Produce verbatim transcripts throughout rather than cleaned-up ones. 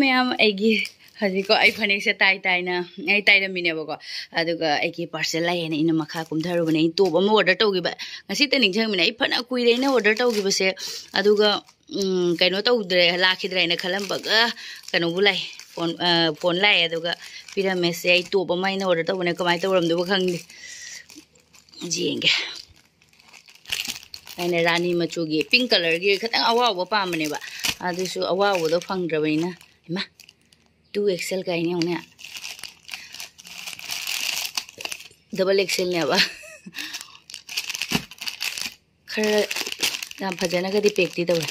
ꯃꯌꯥꯝ, ꯑꯩꯒꯤ ꯍꯧꯖꯤꯛꯀꯣ, ꯑꯩ ꯐꯅꯦꯛꯁꯦ ꯇꯥꯏ ꯇꯥꯏꯅ ꯑꯩ ꯇꯥꯏꯔꯝꯃꯤꯅꯦꯕꯀꯣ꯫ ꯑꯗꯨꯒ ꯑꯩꯒꯤ ꯄꯥꯔꯁꯦꯜ ꯂꯥꯛꯑꯦꯅ ꯑꯩꯅ ꯃꯈꯥ ꯀꯨꯝꯊꯔꯨꯕꯅꯦ꯫ ꯑꯩ ꯇꯣꯞ ꯑꯃ ꯑꯣꯔꯗꯔ ꯇꯧꯈꯤꯕ ꯉꯁꯤꯇ ꯅꯤꯡꯁꯤꯡꯉꯤꯅꯦ꯫ ꯑꯩ ꯐꯅ ꯀꯨꯏꯔꯦ ꯑꯩꯅ ꯑꯣꯔꯗꯔ ꯇꯧꯈꯤꯕꯁꯦ꯫ ꯑꯗꯨꯒ ꯎꯝ, ꯀꯩꯅꯣ ꯇꯧꯗ꯭ꯔꯦ, ꯂꯥꯛꯈꯤꯗ꯭ꯔꯦ ꯍꯥꯏꯅ ꯈꯜꯂꯝꯕꯒ ꯀꯩꯅꯣꯕꯨ ꯂꯥꯛꯑꯦ, ꯐꯣꯟ, ꯑ, ꯐꯣꯟ ꯂꯥꯛꯑꯦ꯫ ꯑꯗꯨꯒ ꯄꯤꯔꯝꯃꯦꯁꯦ꯫ ꯑꯩ ꯇꯣꯞ ꯑꯃ ꯑꯩꯅ ꯑꯣꯔꯗꯔ ꯇꯧꯕꯅꯦ꯫ ꯀꯃꯥꯏꯅ ꯇꯧꯔꯝꯗꯣꯏꯕ ꯈꯪꯗꯦ, ꯌꯦꯡꯒꯦ꯫ ꯑꯩꯅ ꯔꯥꯅꯤ ꯃꯆꯨꯒꯤ, ꯄꯤꯡ ꯀꯂꯔꯒꯤ ꯈꯤꯇꯪ ꯑꯋꯥꯎꯕ ꯄꯥꯝꯕꯅꯦꯕ, ꯑꯗꯨꯁꯨ ꯑꯋꯥꯎꯕꯗꯣ ꯐꯪꯗ꯭ꯔꯕꯅꯤꯅ꯫ ꯏꯃꯥ, ꯇꯨ ꯑꯦꯛꯁꯦꯜ ꯀꯥꯏꯅ ꯌꯦꯡꯉꯨꯅꯦ, ꯗꯕꯜ ꯑꯦꯛꯁꯦꯜꯅꯦꯕ꯫ ꯈꯔ ꯌꯥꯝ ꯐꯖꯅꯒꯗꯤ ꯄꯦꯛꯇꯤ ꯇꯧꯋꯦ꯫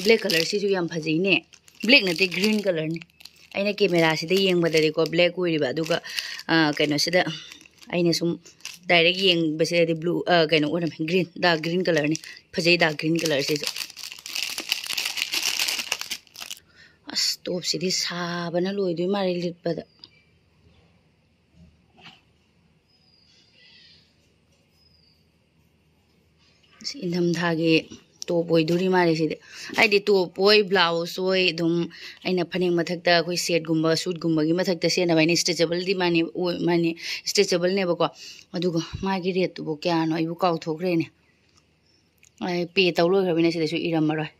ꯕ꯭ꯂꯦꯛ ꯀꯂꯔꯁꯤꯁꯨ ꯌꯥꯝ ꯐꯖꯩꯅꯦ꯫ ꯕ꯭ꯂꯦꯛ ꯅꯠꯇꯦ, ꯒ꯭ꯔꯤꯟ ꯀꯂꯔꯅꯤ꯫ ꯑꯩꯅ ꯀꯦꯃꯦꯔꯥꯁꯤꯗ ꯌꯦꯡꯕꯗꯗꯤꯀꯣ ꯕ꯭ꯂꯦꯛ ꯑꯣꯏꯔꯤꯕ, ꯑꯗꯨꯒ, ꯑ, ꯀꯩꯅꯣꯁꯤꯗ ꯑꯩꯅ ꯁꯨꯝ ꯗꯥꯏꯔꯦꯛ ꯌꯦꯡꯕꯁꯤꯗꯗꯤ ꯕ꯭ꯂꯨ, ꯑ, ꯀꯩꯅꯣ ꯑꯣꯏꯔꯝꯃꯦ, ꯒ꯭ꯔꯤꯟ, ꯗꯥꯔꯛ ꯒ꯭ꯔꯤꯟ ꯀꯂꯔꯅꯤ꯫ ꯐꯖꯩ, ꯗꯥꯔꯛ ꯒ꯭ꯔꯤꯟ ꯀꯂꯔꯁꯤꯁꯨ꯫ ꯑꯁ, ꯇꯣꯞꯁꯤꯗꯤ ꯁꯥꯕꯅ ꯂꯣꯏꯗꯣꯏ ꯃꯥꯜꯂꯦ ꯂꯤꯠꯄꯗ꯫ ꯑꯁ, ꯏꯪꯊꯝꯊꯥꯒꯤ ꯇꯣꯞ ꯑꯣꯏꯗꯣꯔꯤ ꯃꯥꯜꯂꯦ ꯁꯤꯗꯤ꯫ ꯍꯥꯏꯗꯤ ꯇꯣꯞ ꯑꯣꯏ, ꯕ꯭ꯂꯥꯎꯁ ꯑꯣꯏ, ꯑꯗꯨꯝ ꯑꯩꯅ ꯐꯅꯦꯛ ꯃꯊꯛꯇ ꯑꯩꯈꯣꯏ ꯁꯦꯠꯀꯨꯝꯕ, ꯁꯨꯠꯀꯨꯝꯕꯒꯤ ꯃꯊꯛꯇ ꯁꯦꯠꯅꯕ ꯍꯥꯏꯅ ꯏꯁꯇ꯭ꯔꯦꯆꯦꯕꯜꯗꯤ ꯃꯥꯅꯤ, ꯑꯣꯏ, ꯃꯥꯅꯤ, ꯏꯁꯇ꯭ꯔꯦꯆꯦꯕꯜꯅꯦꯕꯀꯣ꯫ ꯑꯗꯨꯒ ꯃꯥꯒꯤ ꯔꯦꯠꯇꯨꯕꯨ ꯀꯌꯥꯅꯣ ꯑꯩꯕꯨ ꯀꯥꯎꯊꯣꯛꯈ꯭ꯔꯦꯅꯦ꯫ ꯑꯩ ꯄꯦ ꯇꯧ ꯂꯣꯏꯈ꯭ꯔꯕꯅꯤꯅ ꯁꯤꯗꯁꯨ ꯏꯔꯝꯃꯔꯣꯏ꯫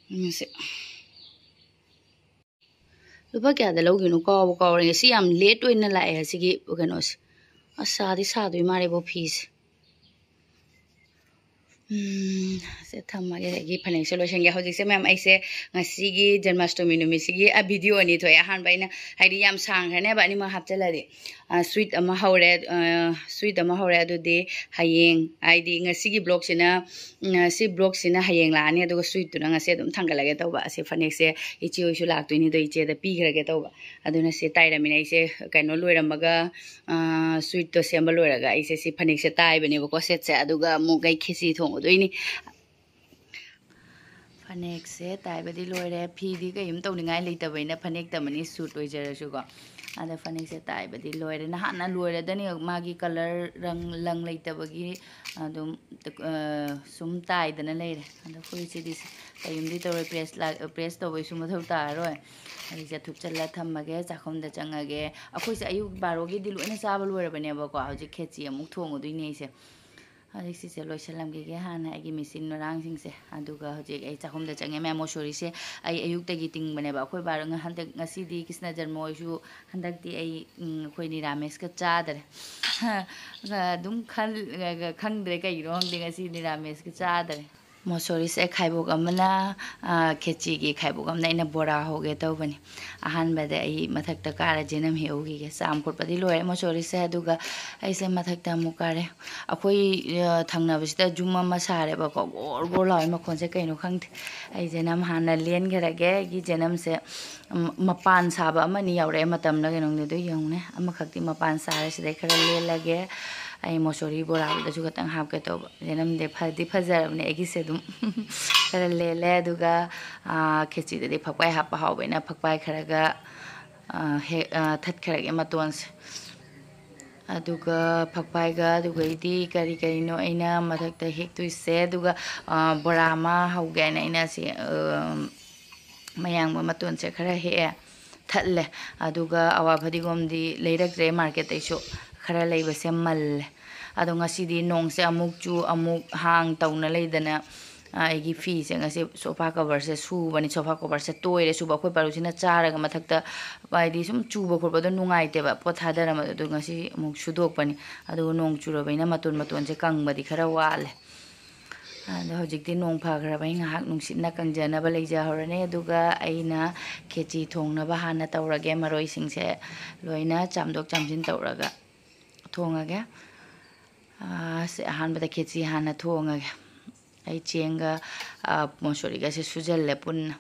ꯌꯦꯡꯉꯁꯤ꯫ ꯂꯨꯄꯥ ꯀꯌꯥꯗ ꯂꯧꯈꯤꯕꯅꯣ ꯀꯥꯎꯕꯨ ꯀꯥꯎꯔꯦ꯫ ꯉꯁꯤ ꯌꯥꯝ ꯂꯦꯠ ꯑꯣꯏꯅ ꯂꯥꯛꯑꯦ ꯑꯁꯤꯒꯤ ꯀꯩꯅꯣꯁꯦ꯫ ꯑꯁ, ꯁꯥꯗꯤ ꯁꯥꯗꯣꯏ ꯃꯥꯜꯂꯦꯕꯣ ꯐꯤꯁꯦ꯫ ꯎꯝ, ꯁꯦ ꯊꯝꯃꯒꯦ꯫ ꯑꯩꯒꯤ ꯐꯅꯦꯛꯁꯦ ꯂꯣꯏꯁꯟꯒꯦ꯫ ꯍꯧꯖꯤꯛꯁꯦ ꯃꯌꯥꯝ, ꯑꯩꯁꯦ ꯉꯁꯤꯒꯤ ꯖꯟꯃꯥꯁꯇꯃꯤ ꯅꯨꯃꯤꯠꯁꯤꯒꯤ, ꯑ, ꯚꯤꯗꯤꯑꯣ ꯑꯅꯤ ꯊꯣꯛꯑꯦ꯫ ꯑꯍꯥꯟꯕ ꯑꯩꯅ, ꯍꯥꯏꯗꯤ, ꯌꯥꯝ ꯁꯥꯡꯈ꯭ꯔꯅꯦꯕ ꯑꯅꯤꯃꯛ ꯍꯥꯞꯆꯤꯜꯂꯗꯤ꯫ ꯑ, ꯁ꯭ꯋꯤꯠ ꯑꯃ ꯍꯧꯔꯦ, ꯑ, ꯁ꯭ꯋꯤꯠ ꯑꯃ ꯍꯧꯔꯦ꯫ ꯑꯗꯨꯗꯤ ꯍꯌꯦꯡ, ꯍꯥꯏꯗꯤ, ꯉꯁꯤꯒꯤ ꯕ꯭ꯂꯣꯛꯁꯤꯅ, ꯎꯝ, ꯁꯤ ꯕ꯭ꯂꯣꯛꯁꯤꯅ ꯍꯌꯦꯡ ꯂꯥꯛꯑꯅꯤ, ꯑꯗꯨꯒ ꯁ꯭ꯋꯤꯠꯇꯨꯅ ꯉꯁꯤ ꯑꯗꯨꯝ ꯊꯥꯡꯒꯠꯂꯒꯦ ꯇꯧꯕ꯫ ꯑꯁꯤ ꯐꯅꯦꯛꯁꯦ ꯏꯆꯦ ꯍꯣꯏꯁꯨ ꯂꯥꯛꯇꯣꯏꯅꯤ, ꯑꯗꯣ ꯏꯆꯦꯗ ꯄꯤꯈ꯭ꯔꯒꯦ ꯇꯧꯕ꯫ ꯑꯗꯨꯅ ꯁꯤ ꯇꯥꯏꯔꯝꯃꯤꯅ ꯑꯩꯁꯦ ꯀꯩꯅꯣ ꯂꯣꯏꯔꯝꯃꯒ, ꯑ, ꯁ꯭ꯋꯤꯠꯇꯣ ꯁꯦꯝꯕ ꯂꯣꯏꯔꯒ ꯑꯩꯁꯦ ꯁꯤ ꯐꯅꯦꯛꯁꯦ ꯇꯥꯏꯕꯅꯦꯕꯀꯣ, ꯁꯦꯠꯁꯦ꯫ ꯑꯗꯨꯒ ꯑꯃꯨꯛ ꯑꯩ ꯈꯦꯆꯤ ꯊꯣꯡꯉꯨꯗꯣꯏꯅꯤ꯫ ꯐꯅꯦꯛꯁꯦ ꯇꯥꯏꯕꯗꯤ ꯂꯣꯏꯔꯦ꯫ ꯐꯤꯗꯤ ꯀꯩꯝ ꯇꯧꯅꯤꯡꯉꯥꯏ ꯂꯩꯇꯕꯅꯤꯅ ꯐꯅꯦꯛꯇꯃꯅꯤ, ꯁꯨꯠ ꯑꯣꯏꯖꯔꯁꯨꯀꯣ꯫ ꯑꯗ ꯐꯅꯦꯛꯁꯦ ꯇꯥꯏꯕꯗꯤ ꯂꯣꯏꯔꯦ꯫ ꯅꯍꯥꯟꯅ ꯂꯣꯏꯔꯗꯅꯤ, ꯃꯥꯒꯤ ꯀꯂꯔ, ꯔꯪ, ꯂꯪ ꯂꯩꯇꯕꯒꯤ ꯑꯗꯨꯝ, ꯑ, ꯁꯨꯝ ꯇꯥꯏꯗꯅ ꯂꯩꯔꯦ꯫ ꯑꯗꯣ ꯐꯨꯔꯤꯠꯁꯤꯗꯤ ꯀꯩꯝꯗꯤ ꯇꯧꯔꯣꯏ, ꯄ꯭ꯔꯦꯁ ꯂꯥꯛ-, ꯄ꯭ꯔꯦꯁ ꯇꯧꯕꯩꯁꯨ ꯃꯊꯧ ꯇꯥꯔꯔꯣꯏ꯫ ꯑꯩꯁꯦ ꯊꯨꯞꯆꯜꯂ ꯊꯝꯃꯒꯦ, ꯆꯥꯛꯈꯨꯝꯗ ꯆꯪꯉꯒꯦ꯫ ꯑꯩꯈꯣꯏꯁꯦ ꯑꯌꯨꯛ ꯕꯥꯔꯣꯒꯤꯗꯤ ꯂꯣꯏꯅ ꯆꯥꯕ ꯂꯣꯏꯔꯕꯅꯦꯕꯀꯣ꯫ ꯍꯧꯖꯤꯛ ꯈꯦꯆꯤ ꯑꯃꯨꯛ ꯊꯣꯡꯉꯨꯗꯣꯏꯅꯦ ꯑꯩꯁꯦ꯫ ꯍꯧꯖꯤꯛ ꯁꯤꯁꯦ ꯂꯣꯏꯁꯤꯜꯂꯝꯈꯤꯒꯦ ꯍꯥꯟꯅ, ꯑꯩꯒꯤ ꯃꯦꯆꯤꯟ ꯃꯔꯥꯡꯁꯤꯡꯁꯦ꯫ ꯑꯗꯨꯒ ꯍꯧꯖꯤꯛ ꯑꯩ ꯆꯥꯛꯈꯨꯝꯗ ꯆꯪꯉꯦ꯫ ꯃꯌꯥꯝ, ꯃꯣꯁꯣꯔꯤꯁꯦ ꯑꯩ ꯑꯌꯨꯛꯇꯒꯤ ꯇꯤꯡꯕꯅꯦꯕ꯫ ꯑꯩꯈꯣꯏ ꯕꯥꯔꯣ ꯍꯟꯗꯛ, ꯉꯁꯤꯗꯤ ꯀ꯭ꯔꯤꯁꯅ ꯖꯔꯃ ꯑꯣꯏꯁꯨ ꯍꯟꯗꯛꯇꯤ ꯑꯩ, ꯎꯝ, ꯑꯩꯈꯣꯏ ꯅꯤꯔꯥꯃꯦꯁꯀ ꯆꯥꯗꯔꯦ꯫ ꯑꯗꯨꯝ ꯈꯜ-, ꯈꯪꯗ꯭ꯔꯦ ꯀꯩꯒꯤꯅꯣ ꯈꯪꯗꯦ, ꯉꯁꯤ ꯅꯤꯔꯥꯃꯦꯁꯀ ꯆꯥꯗꯔꯦ꯫ ꯃꯣꯁꯣꯔꯤꯁꯦ ꯈꯥꯏꯕꯣꯛ ꯑꯃꯅ, ꯑ, ꯈꯦꯆꯤꯒꯤ ꯈꯥꯏꯕꯣꯛ ꯑꯃꯅ ꯑꯩꯅ ꯕꯣꯔꯥ ꯍꯧꯒꯦ ꯇꯧꯕꯅꯤ꯫ ꯑꯍꯥꯟꯕꯗ ꯑꯩ ꯃꯊꯛꯇ ꯀꯥꯔ ꯖꯦꯅꯝ ꯍꯦꯛꯎꯈꯤꯒꯦ꯫ ꯆꯥꯝ ꯈꯣꯠꯄꯗꯤ ꯂꯣꯏꯔꯦ ꯃꯣꯁꯣꯔꯤꯁꯦ, ꯑꯗꯨꯒ ꯑꯩꯁꯦ ꯃꯊꯛꯇ ꯑꯃꯨꯛ ꯀꯥꯔꯦ꯫ ꯑꯩꯈꯣꯏ, ꯑ, ꯊꯪꯅꯕꯁꯤꯗ ꯌꯨꯝ ꯑꯃ ꯁꯥꯔꯦꯕꯀꯣ, ꯒꯣꯔ ꯒꯣꯔ ꯂꯥꯎꯋꯦ, ꯃꯈꯣꯟꯁꯦ ꯀꯩꯅꯣ ꯈꯪꯗꯦ꯫ ꯑꯩ ꯖꯦꯅꯝ ꯍꯥꯟꯅ ꯂꯦꯟꯈ꯭ꯔꯒꯦ꯫ ꯑꯩꯒꯤ ꯖꯦꯅꯝꯁꯦ, ꯎꯝ, ꯃꯄꯥꯟ ꯁꯥꯕ ꯑꯃꯅꯤ ꯌꯥꯎꯔꯛꯑꯦ, ꯃꯇꯝꯅ ꯀꯩꯅꯣꯝꯅꯦ, ꯑꯗꯨ ꯌꯦꯡꯉꯨꯅꯦ꯫ ꯑꯃꯈꯛꯇꯤ ꯃꯄꯥꯟ ꯁꯥꯔꯦ, ꯁꯤꯗꯩ ꯈꯔ ꯂꯦꯜꯂꯒꯦ꯫ ꯑꯩ ꯃꯣꯁꯣꯔꯤ ꯕꯣꯔꯥꯗꯨꯗꯁꯨ ꯈꯇꯪ ꯍꯥꯞꯀꯦ ꯇꯧꯕ꯫ ꯖꯦꯅꯝꯗꯤ ꯐꯗꯤ ꯐꯖꯔꯕꯅꯦ ꯑꯩꯒꯤꯁꯦ ꯑꯗꯨꯝ꯫ ꯈꯔ ꯂꯦꯜꯂꯦ, ꯑꯗꯨꯒ, ꯑꯥ, ꯈꯦꯆꯤꯗꯗꯤ ꯐꯛꯄꯥꯏ ꯍꯥꯞꯄ ꯍꯥꯎꯕꯅꯤꯅ ꯐꯛꯄꯥꯏ ꯈꯔꯒ, ꯑꯥ, ꯍꯦꯛ, ꯑꯥ, ꯊꯠꯈ꯭ꯔꯒꯦ ꯃꯇꯣꯟꯁꯦ꯫ ꯑꯗꯨꯒ ꯐꯛꯄꯥꯏꯒ ꯑꯗꯨꯒꯩꯗꯤ ꯀꯔꯤ ꯀꯔꯤꯅꯣ ꯑꯩꯅ ꯃꯊꯛꯇ ꯍꯦꯛꯇꯣꯏꯁꯦ꯫ ꯑꯗꯨꯒ, ꯑꯥ, ꯕꯣꯔꯥ ꯑꯃ ꯍꯧꯒꯦ ꯍꯥꯏꯅ ꯑꯩꯅ ꯁꯤ, ꯑꯥ, ꯃꯌꯥꯡꯕ ꯃꯇꯣꯟꯁꯦ ꯈꯔ ꯍꯦꯛꯑꯦ, ꯊꯠꯂꯦ꯫ ꯑꯗꯨꯒ ꯑꯋꯥ ꯐꯗꯤꯒꯣꯝꯗꯤ ꯂꯩꯔꯛꯇ꯭ꯔꯦ ꯃꯥꯔꯀꯦꯠꯇꯩꯁꯨ, ꯈꯔ ꯂꯩꯕꯁꯦ ꯃꯜꯂꯦ꯫ ꯑꯗꯣ ꯉꯁꯤꯗꯤ ꯅꯣꯡꯁꯦ ꯑꯃꯨꯛ ꯆꯨ ꯑꯃꯨꯛ ꯍꯥꯡ ꯇꯧꯅ ꯂꯩꯗꯅ, ꯑ, ꯑꯩꯒꯤ ꯐꯤꯁꯦ ꯉꯁꯤ ꯁꯣꯐꯥ ꯀꯣꯕꯔꯁꯦ ꯁꯨꯕꯅꯤ꯫ ꯁꯣꯐꯥ ꯀꯣꯕꯔꯁꯦ ꯇꯣꯏꯔꯦ ꯁꯨꯕ꯫ ꯑꯩꯈꯣꯏ ꯄꯥꯔꯨꯁꯤꯅ ꯆꯥꯔꯒ ꯃꯊꯛꯇ, ꯍꯥꯏꯗꯤ ꯁꯨꯝ ꯆꯨꯕ ꯈꯣꯠꯄꯗꯣ ꯅꯨꯡꯉꯥꯏꯇꯦꯕ, ꯄꯣꯠ ꯊꯥꯗꯔꯝꯕꯗꯣ꯫ ꯑꯗꯨ ꯉꯁꯤ ꯑꯃꯨꯛ ꯁꯨꯗꯣꯛꯄꯅꯤ꯫ ꯑꯗꯨꯒ ꯅꯣꯡ ꯆꯨꯔꯕꯅꯤꯅ ꯃꯇꯣꯟ ꯃꯇꯣꯟꯁꯦ ꯀꯪꯕꯗꯤ ꯈꯔ ꯋꯥꯠꯂꯦ꯫ ꯑꯗꯣ ꯍꯧꯖꯤꯛꯇꯤ ꯅꯣꯡ ꯐꯈ꯭ꯔꯕ, ꯑꯩ ꯉꯥꯏꯍꯥꯛ ꯅꯨꯡꯁꯤꯠꯅ ꯀꯪꯖꯅꯕ ꯂꯩꯖꯍꯧꯔꯅꯤ꯫ ꯑꯗꯨꯒ ꯑꯩꯅ ꯈꯦꯆꯤ ꯊꯣꯡꯅꯕ ꯍꯥꯟꯅ ꯇꯧꯔꯒꯦ꯫ ꯃꯔꯣꯏꯁꯤꯡꯁꯦ ꯂꯣꯏꯅ ꯆꯥꯝꯗꯣꯛ ꯆꯥꯝꯁꯤꯟ ꯇꯧꯔꯒ ꯊꯣꯡꯉꯒꯦ꯫ ꯑꯥ, ꯁꯦ, ꯑꯍꯥꯟꯕꯗ ꯈꯦꯆꯤ ꯍꯥꯟꯅ ꯊꯣꯡꯉꯒꯦ꯫ ꯑꯩ ꯆꯦꯡꯒ, ꯑꯥ, ꯃꯁꯣꯔꯤꯒꯁꯦ ꯁꯨꯖꯜꯂꯦ ꯄꯨꯟꯅ꯫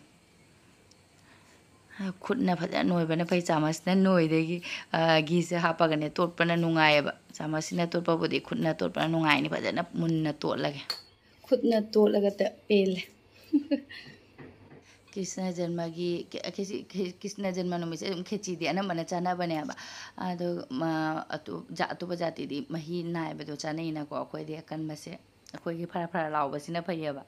ꯈꯨꯠꯅ ꯐꯖꯅ ꯅꯣꯏꯕꯅ ꯐꯩ, ꯆꯥꯃꯁꯅ ꯅꯣꯏꯗꯒꯤ, ꯑ, ꯘꯤꯁꯦ ꯍꯥꯞꯄꯒꯅꯦ ꯇꯣꯠꯄꯅ ꯅꯨꯡꯉꯥꯏꯌꯦꯕ꯫ ꯆꯥꯃꯁꯁꯤꯅ ꯇꯣꯠꯄꯕꯨꯗꯤ ꯈꯨꯠꯅ ꯇꯣꯠꯄꯅ ꯅꯨꯡꯉꯥꯏꯅꯤ꯫ ꯐꯖꯅ ꯃꯨꯟꯅ ꯇꯣꯠꯂꯒꯦ꯫ ꯈꯨꯠꯅ ꯇꯣꯠꯂꯒ ꯇ-, ꯄꯦꯜꯂꯦ꯫ ꯀ꯭ꯔꯤꯁꯅ ꯖꯟꯃꯒꯤ, ꯀꯦ-, ꯈꯦꯆꯤ-, ꯈꯦ-, ꯀ꯭ꯔꯤꯁꯅ ꯖꯟꯃ ꯅꯨꯃꯤꯠꯁꯦ ꯑꯗꯨꯝ ꯈꯦꯆꯤꯗꯤ ꯑꯅꯝꯕꯅ ꯆꯥꯅꯕꯅꯦꯕ꯫ ꯑꯗꯣ ꯃ-, ꯑꯇꯣ-, ꯖꯥ-, ꯑꯇꯣꯞꯄ ꯖꯥꯇꯤꯗꯤ ꯃꯍꯤ ꯅꯥꯏꯕꯗꯣ ꯆꯥꯅꯩꯅꯀꯣ, ꯑꯩꯈꯣꯏꯗꯤ ꯑꯀꯟꯕꯁꯦ꯫ ꯑꯩꯈꯣꯏꯒꯤ ꯐꯔ ꯐꯔ ꯂꯥꯎꯕꯁꯤꯅ ꯐꯩꯌꯦꯕ꯫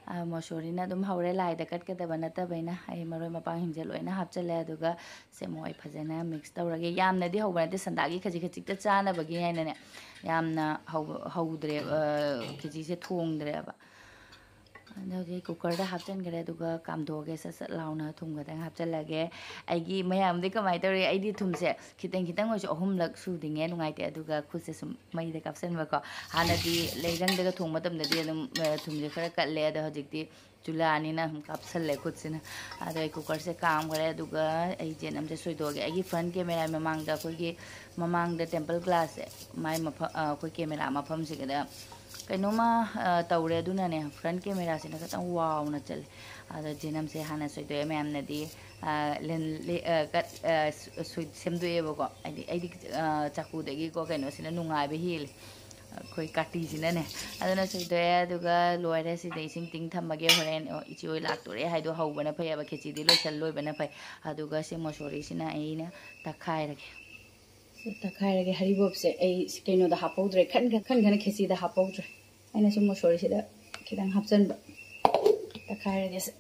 ꯑ, ꯃꯣꯁꯣꯔꯤꯅ ꯑꯗꯨꯝ ꯍꯧꯔꯦ, ꯂꯥꯏꯗ ꯀꯠꯀꯗꯕ ꯅꯠꯇꯕꯅꯤꯅ꯫ ꯑꯩ ꯃꯔꯣꯏ ꯃꯄꯥꯡꯁꯤꯡꯁꯦ ꯂꯣꯏꯅ ꯍꯥꯞꯆꯜꯂꯦ, ꯑꯗꯨꯒ ꯁꯦ ꯑꯃꯨꯛ ꯑꯩ ꯐꯖꯅ ꯃꯤꯛꯁ ꯇꯧꯔꯒꯦ꯫ ꯌꯥꯝꯅꯗꯤ ꯍꯧꯕ ꯅꯠꯇꯦ, ꯁꯟꯗꯥꯒꯤ ꯈꯖꯤꯛ ꯈꯖꯤꯛꯇ ꯆꯥꯅꯕꯒꯤ ꯍꯥꯏꯅꯅꯦ, ꯌꯥꯝꯅ ꯍꯧꯕ, ꯍꯧꯗ꯭ꯔꯦ, ꯑ, ꯈꯦꯆꯤꯁꯦ ꯊꯣꯡꯗ꯭ꯔꯦꯕ꯫ ꯑꯗꯣ ꯍꯧꯖꯤꯛ ꯀꯨꯀꯔꯗ ꯍꯥꯞꯆꯤꯟꯈ꯭ꯔꯦ, ꯑꯗꯨꯒ ꯀꯥꯝꯊꯣꯛꯑꯒꯦ꯫ ꯁꯠ ꯁꯠ ꯂꯥꯎꯅ ꯊꯨꯝ ꯈꯛꯇꯪ ꯍꯥꯞꯆꯤꯜꯂꯒꯦ꯫ ꯑꯩꯒꯤ ꯃꯌꯥꯝꯗꯤ ꯀꯃꯥꯏꯅ ꯇꯧꯔꯤ? ꯑꯩꯗꯤ ꯊꯨꯝꯁꯦ ꯈꯤꯇꯪ ꯈꯤꯇꯪ ꯑꯣꯏꯔꯁꯨ ꯑꯍꯨꯝꯂꯛ ꯁꯨꯗ꯭ꯔꯤꯉꯩ ꯅꯨꯡꯉꯥꯏꯇꯦ, ꯑꯗꯨꯒ ꯈꯨꯠꯁꯦ ꯁꯨꯝ ꯃꯩꯗ ꯀꯥꯞꯁꯤꯟꯕꯀꯣ꯫ ꯍꯥꯟꯅꯗꯤ ꯂꯩꯔꯪꯗꯒ ꯊꯣꯡꯕ ꯃꯇꯝꯗꯗꯤ ꯑꯗꯨꯝ, ꯑ, ꯊꯨꯝꯁꯦ ꯈꯔ ꯀꯠꯂꯦ, ꯑꯗꯣ ꯍꯧꯖꯤꯛꯇꯤ ꯆꯨꯂꯥꯅꯤꯅ ꯁꯨꯝ ꯀꯥꯞꯁꯜꯂꯦ ꯈꯨꯠꯁꯤꯅ꯫ ꯑꯗꯣ ꯑꯩ ꯀꯨꯀꯔꯁꯦ ꯀꯥꯝꯈ꯭ꯔꯦ, ꯑꯗꯨꯒ ꯑꯩ ꯌꯦꯅꯝꯁꯦ ꯁꯣꯏꯗꯣꯛꯑꯒꯦ꯫ ꯑꯩꯒꯤ ꯐ꯭ꯔꯟ ꯀꯦꯃꯦꯔꯥ ꯃꯃꯥꯡꯗ ꯑꯩꯈꯣꯏꯒꯤ ꯃꯃꯥꯡꯗ ꯇꯦꯝꯄꯜ ꯒ꯭ꯂꯥꯁꯁꯦ, ꯃꯥꯏ ꯃꯐ-, ꯑ, ꯑꯩꯈꯣꯏ ꯀꯦꯃꯦꯔꯥ ꯃꯐꯝꯁꯤꯒꯗ ꯀꯩꯅꯣꯝꯃ, ꯑ, ꯇꯧꯔꯦ, ꯑꯗꯨꯅꯅꯦ ꯐ꯭ꯔꯟ ꯀꯦꯃꯦꯔꯥꯁꯤꯅ ꯈꯤꯇꯪ ꯋꯥꯎꯅ ꯆꯠꯂꯦ꯫ ꯑꯗꯣ ꯖꯦꯅꯝꯁꯦ ꯍꯥꯟꯅ ꯁꯣꯏꯗꯣꯛꯑꯦ꯫ ꯃꯌꯥꯝꯅꯗꯤ, ꯑ, ꯂꯦꯟ-, ꯂꯦ-, ꯑ, ꯀꯠ-, ꯑ, ꯁꯨ-, ꯁꯨꯏꯠ ꯁꯦꯝꯗꯣꯛꯑꯦꯕꯀꯣ꯫ ꯍꯥꯏꯗꯤ ꯑꯩꯗꯤ, ꯑ, ꯆꯥꯀꯨꯗꯒꯤꯀꯣ ꯀꯩꯅꯣꯁꯤꯅ ꯅꯨꯡꯉꯥꯏꯕ ꯍꯦꯜꯂꯦ, ꯑꯩꯈꯣꯏ ꯀꯥꯇꯤꯁꯤꯅꯅꯦ꯫ ꯑꯗꯨꯅ ꯁꯣꯏꯗꯣꯛꯑꯦ, ꯑꯗꯨꯒ ꯂꯣꯏꯔꯦ꯫ ꯁꯤꯗ ꯏꯁꯤꯡ ꯇꯤꯡ ꯊꯝꯃꯒꯦ, ꯍꯣꯔꯦꯟ, ꯑꯣ, ꯏꯆꯦ ꯍꯣꯏ ꯂꯥꯛꯇꯣꯔꯦ ꯍꯥꯏꯗꯣ ꯍꯧꯕꯅ ꯐꯩꯌꯦꯕ, ꯈꯦꯆꯤꯗꯤ ꯂꯣꯏꯁꯜ ꯂꯣꯏꯕꯅ ꯐꯩ꯫ ꯑꯗꯨꯒ ꯁꯤ ꯃꯣꯁꯣꯔꯤꯁꯤꯅ ꯑꯩꯅ ꯇꯛꯈꯥꯏꯔꯒꯦ꯫ ꯇꯛꯈꯥꯏꯔꯒꯦ꯫ ꯍꯔꯤꯕꯣꯞꯁꯦ ꯑꯩ ꯁꯤ ꯀꯩꯅꯣꯗ ꯍꯥꯞꯍꯧꯗ꯭ꯔꯦ, ꯈꯟ ꯈꯟ ꯈꯟ ꯈꯦꯆꯤꯗ ꯍꯥꯞꯍꯧꯗ꯭ꯔꯦ꯫ ꯑꯩꯅ ꯁꯨꯝ ꯃꯣꯁꯣꯔꯤꯁꯤꯗ ꯈꯤꯇꯪ ꯍꯥꯞꯆꯤꯟꯕ꯫ ꯇꯛꯈꯥꯏꯔꯒꯦ ꯁꯦ꯫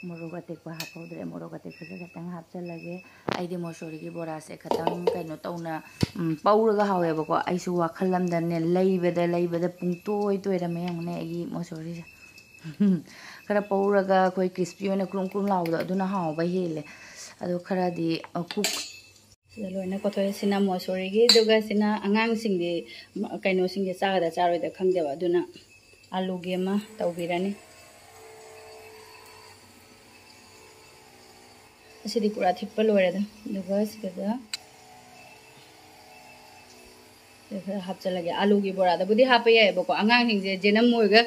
ꯃꯣꯔꯣꯛ ꯑꯇꯦꯛꯄ ꯍꯥꯞꯍꯧꯗ꯭ꯔꯦ, ꯃꯣꯔꯣꯛ ꯑꯇꯦꯛꯄꯁꯦ ꯈꯤꯇꯪ ꯍꯥꯞꯆꯤꯜꯂꯒꯦ꯫ ꯑꯩꯗꯤ ꯃꯣꯁꯣꯔꯤꯒꯤ ꯕꯣꯔꯥꯁꯦ ꯈꯤꯇꯪ ꯀꯩꯅꯣ ꯇꯧꯅ, ꯎꯝ, ꯄꯧꯔꯒ ꯍꯥꯎꯋꯦꯕꯀꯣ꯫ ꯑꯩꯁꯨ ꯋꯥꯈꯜ ꯑꯃꯗꯅꯦ, ꯂꯩꯕꯗ ꯂꯩꯕꯗ ꯄꯨꯡꯇꯣꯏ ꯇꯣꯏꯔꯝꯃꯦ꯫ ꯌꯦꯡꯉꯨꯅꯦ ꯑꯩꯒꯤ ꯃꯣꯁꯣꯔꯤꯁꯦ꯫ ꯈꯔ ꯄꯧꯔꯒ ꯑꯩꯈꯣꯏ ꯀ꯭ꯔꯤꯁꯄꯤ ꯑꯣꯏꯅ ꯀ꯭ꯔꯨꯝ ꯀ꯭ꯔꯨꯝ ꯂꯥꯎꯕꯗꯣ, ꯑꯗꯨꯅ ꯍꯥꯎꯕ ꯍꯦꯜꯂꯦ꯫ ꯑꯗꯣ ꯈꯔꯗꯤ, ꯑ, ꯀꯨꯛ ꯁꯤꯗ ꯂꯣꯏꯅ ꯀꯣꯠꯊꯣꯛꯑꯦ꯫ ꯁꯤꯅ ꯃꯣꯁꯣꯔꯤꯒꯤ, ꯑꯗꯨꯒ ꯁꯤꯅ ꯑꯉꯥꯡꯁꯤꯡꯗꯤ, ꯀꯩꯅꯣꯁꯤꯡꯁꯦ ꯆꯥꯒꯗ꯭ꯔꯥ ꯆꯥꯔꯣꯏꯗ꯭ꯔꯥ ꯈꯪꯗꯦꯕ, ꯑꯗꯨꯅ ꯑꯂꯨꯒꯤ ꯑꯃ ꯇꯧꯕꯤꯔꯅꯤ꯫ ꯑꯁꯤꯗꯤ ꯄꯨꯔꯥ ꯊꯤꯠꯄ ꯂꯣꯏꯔꯦꯗ꯫ ꯑꯗꯨꯒ ꯁꯤꯗ ꯈꯔ ꯍꯥꯞꯆꯤꯜꯂꯒꯦ꯫ ꯑꯂꯨꯒꯤ ꯕꯣꯔꯥꯗꯕꯨꯗꯤ ꯍꯥꯞꯄ ꯌꯥꯏꯑꯕꯀꯣ, ꯑꯉꯥꯡꯁꯤꯡꯁꯦ ꯖꯦꯅꯝ ꯑꯣꯏꯔꯒ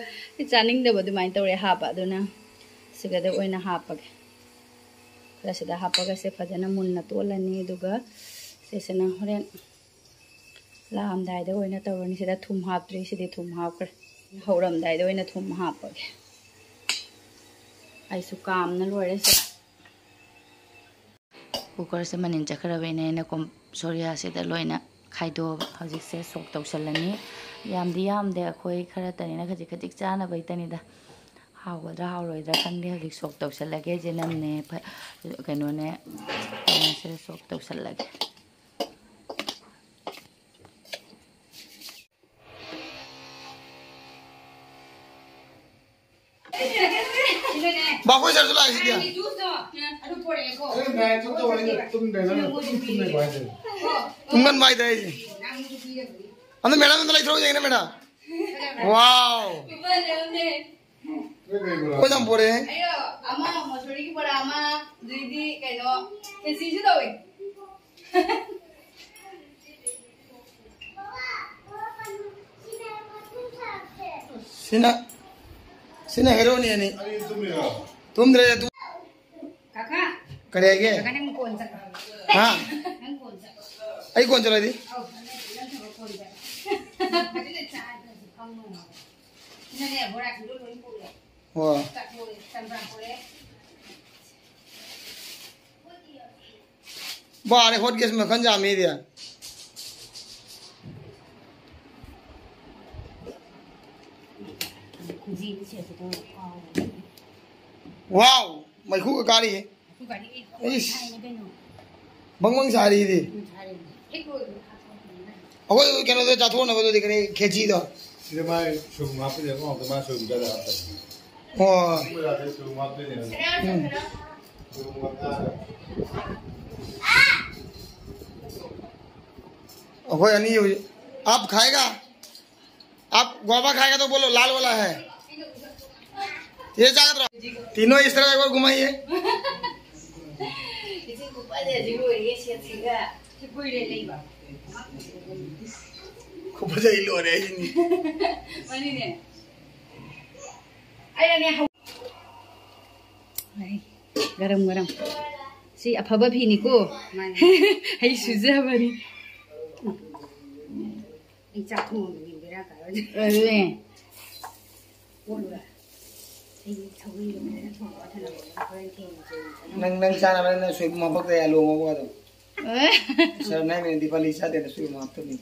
ꯆꯥꯅꯤꯡꯗꯕ ꯑꯗꯨꯃꯥꯏꯅ ꯇꯧꯔꯦ ꯍꯥꯞꯄ, ꯑꯗꯨꯅ ꯁꯤꯒꯗ ꯑꯣꯏꯅ ꯍꯥꯞꯄꯒꯦ꯫ ꯈꯔ ꯁꯤꯗ ꯍꯥꯞꯄꯒ ꯁꯦ ꯐꯖꯅ ꯃꯨꯟꯅ ꯇꯣꯠꯂꯅꯤ꯫ ꯑꯗꯨꯒ ꯁꯤꯁꯤꯅ ꯍꯣꯔꯦꯟ ꯂꯥꯛꯑꯝꯗꯥꯏꯗ ꯑꯣꯏꯅ ꯇꯧꯔꯅꯤ꯫ ꯁꯤꯗ ꯊꯨꯝ ꯍꯥꯞꯇ꯭ꯔꯤ, ꯁꯤꯗꯤ ꯊꯨꯝ ꯍꯥꯞꯈ꯭ꯔꯦ꯫ ꯍꯧꯔꯝꯗꯥꯏꯗ ꯑꯣꯏꯅ ꯊꯨꯝ ꯍꯥꯞꯄꯒꯦ꯫ ꯑꯩꯁꯨ ꯀꯥꯝꯅ ꯂꯣꯏꯔꯦ ꯁꯤꯗ꯫ ꯀꯨꯀꯔꯁꯦ ꯃꯅꯤꯟ ꯆꯠꯈ꯭ꯔꯕꯩꯅꯦ ꯑꯩꯅ ꯀꯣꯝ-, ꯁꯣꯔꯤꯌꯥꯁꯤꯗ ꯂꯣꯏꯅ ꯈꯥꯏꯗꯣꯛꯑꯒ ꯍꯧꯖꯤꯛꯁꯦ ꯁꯣꯛ ꯇꯧꯁꯜꯂꯅꯤ꯫ ꯌꯥꯝꯗꯤ ꯌꯥꯝꯗꯦ, ꯑꯩꯈꯣꯏ ꯈꯔꯇꯅꯤꯅ ꯈꯖꯤꯛ ꯈꯖꯤꯛ ꯆꯥꯅꯕꯩꯇꯅꯤꯗ꯫ ꯍꯥꯎꯒꯗ꯭ꯔꯥ ꯍꯥꯎꯔꯣꯏꯗ꯭ꯔꯥ ꯈꯪꯗꯦ꯫ ꯍꯧꯖꯤꯛ ꯁꯣꯛ ꯇꯧꯁꯜꯂꯒꯦ꯫ ꯖꯦꯅꯝꯅꯦ, ꯐ-, ꯀꯩꯅꯣꯅꯦ, ꯀꯩꯅꯣꯁꯦ ꯁꯣꯛ ꯇꯧꯁꯜꯂꯒꯦ꯫ ꯕꯥꯕꯣꯏ ꯁꯔꯁꯨ ꯂꯥꯛꯏꯁꯤꯗꯤ꯫ ꯑꯗꯨ ꯄꯣꯔꯛꯑꯦꯀꯣ꯫ ꯑꯩ ꯅꯥꯏꯠ ꯆꯠꯇꯧꯕ ꯑꯩꯅ ꯇꯨꯝꯗ꯭ꯔꯦ, ꯅꯪꯅ ꯄꯨꯡ ꯇꯨꯝ ꯇꯨꯝ ꯂꯩꯕ ꯍꯥꯏꯁꯦ꯫ ꯇꯨꯝꯒꯟꯕ ꯍꯥꯏꯗ꯭ꯔꯦ ꯑꯩꯁꯦ꯫ ꯑꯗꯣ ꯃꯦꯗꯥꯝ ꯑꯝꯇ ꯂꯩꯊꯣꯔꯛꯑꯣ ꯌꯦꯡꯒꯦꯅꯦ ꯃꯦꯗꯥꯝ꯫ ꯋꯥꯎ꯫ ꯅꯣꯏ ꯀꯩ ꯕꯣꯔꯥ? ꯑꯩꯈꯣꯏ ꯌꯥꯝ ꯄꯣꯔꯛꯑꯦ꯫ ꯑꯩꯔꯣ? ꯑꯃ ꯃꯁꯨꯔꯤꯒꯤ ꯕꯣꯔꯥ ꯑꯃ, ꯑꯗꯩꯗꯤ ꯀꯩꯅꯣ, ꯈꯦꯆꯤꯁꯨ ꯇꯧꯋꯦ꯫ ꯁꯤꯅ, ꯁꯤꯅ ꯍꯦꯔꯣꯅꯤ ꯑꯅꯤ꯫ ꯑꯅꯤ ꯇꯨꯝꯃꯤꯔꯣ? ꯇꯨꯝꯗ꯭ꯔꯦ, ꯇꯨꯝ-, ꯀꯥꯀꯥ꯫ ꯀꯔꯤ ꯍꯥꯏꯒꯦ? ꯀꯥꯀꯥ, ꯅꯪ ꯀꯣꯟ ꯆꯠꯂꯣ꯫ ꯍꯥ? ꯅꯪ ꯀꯣꯟ ꯆꯠꯂꯣ꯫ ꯑꯩ ꯀꯣꯟ ꯆꯠꯂꯗꯤ? ꯑꯧ, ꯅꯪ ꯀꯣꯟ ꯆꯠꯂꯣ꯫ ꯑꯗꯨꯅ ꯆꯥꯗ꯭ꯔꯁꯨ ꯈꯪꯉꯣꯏ꯫ ꯁꯤꯅꯅꯦ, ꯕꯣꯔꯥꯁꯤꯡꯗꯣ ꯂꯣꯏ ꯄꯨꯔꯦ꯫ ꯑꯣ꯫ ꯆꯥꯊꯣꯛꯑꯦ, ꯆꯝꯄ꯭ꯔꯥ ꯄꯨꯔꯦ꯫ ꯕꯥꯔꯦ, ꯍꯣꯠ ꯀꯦꯁ ꯃꯈꯜ ꯌꯥꯝꯃꯤꯗꯤ꯫ ꯋꯥꯎ, ꯃꯩꯈꯨꯒ ꯀꯥꯔꯤꯌꯦ꯫ ꯏꯁ꯫ ꯕꯪ ꯕꯪ ꯁꯥꯔꯤꯗꯤ꯫ ꯑꯩꯈꯣꯏ ꯀꯩꯅꯣꯗꯣ ꯆꯥꯊꯣꯛꯅꯕꯗꯨꯗꯤ ꯀꯔꯤ, ꯈꯦꯆꯤꯗꯣ? ꯁꯤꯗ ꯃꯥꯏ ꯁꯣꯏꯕꯨꯝ ꯍꯥꯞꯄꯗꯤ ꯑꯃꯨꯛ ꯍꯥꯎꯇꯦ, ꯃꯥ ꯁꯣꯏꯕꯨꯝ ꯆꯥꯗ ꯍꯥꯞꯇꯕꯅꯤ꯫ ꯑꯣ꯫ ꯁꯣꯏꯕꯨꯝ ꯍꯥꯞꯇꯣꯏꯅꯦ ꯍꯧꯖꯤꯛ꯫ ꯎꯝ꯫ ꯁꯣꯏꯕꯨꯝ ꯍꯥꯞꯇꯥꯔꯦ꯫ ꯑꯩꯈꯣꯏ ꯑꯅꯤ ꯍꯧꯖꯤꯛ꯫ आप खाएगा? आप गुआवा खाएगा तो बोलो, लाल वाला है। ये चाहत रहो। तीनों इस तरह एक बार घुमाइए। ꯏꯆꯦ ꯈꯨꯐꯖꯁꯤ ꯂꯣꯏꯔꯦ, ꯁꯦꯠꯁꯤꯒ꯫ ꯁꯤ ꯀꯨꯏꯔꯦ ꯂꯩꯕ꯫ ꯈꯨꯐꯖ ꯑꯩ ꯂꯣꯏꯔꯦ ꯑꯩꯁꯤꯅꯤ꯫ ꯃꯥꯅꯤꯅꯦ꯫ ꯑꯩꯅꯅꯦ ꯍꯧ-, ꯑꯩ ꯒꯔꯝ ꯒꯔꯝ꯫ ꯁꯤ ꯑꯐꯕ ꯐꯤꯅꯤꯀꯣ꯫ ꯃꯥꯅꯤ꯫ ꯑꯩ ꯁꯨꯖꯕꯅꯤ꯫ ꯑꯩ ꯆꯥꯛ ꯊꯣꯡꯕꯅꯤ ꯕꯦꯔꯥ ꯀꯥꯔꯣꯏꯗ꯭ꯔꯥ? ꯑꯗꯨꯅꯦ꯫ ꯑꯣꯠꯂꯨꯔꯥ? ꯑꯩ ꯁꯧꯒ꯭ꯔꯤꯗꯣ ꯐꯖꯅ ꯊꯣꯡꯉꯒ ꯊꯅꯝꯃꯒ ꯍꯣꯔꯦꯟ ꯊꯦꯡꯅ ꯆꯦꯡ ꯆꯥꯅꯕ꯫ ꯅꯪ, ꯅꯪ ꯆꯥꯅꯕ ꯅꯪ ꯁꯣꯏꯕꯨꯝ ꯍꯥꯞꯄꯛꯇ ꯌꯥ ꯂꯣꯡꯉꯒ ꯑꯗꯨꯝ꯫ ꯑꯦ꯫ ꯁꯥꯔ, ꯅꯪ ꯗꯤꯄꯥꯂꯤ ꯆꯥꯗꯦꯅ ꯁꯣꯏꯕꯨꯝ ꯍꯥꯞꯇꯕꯅꯤ꯫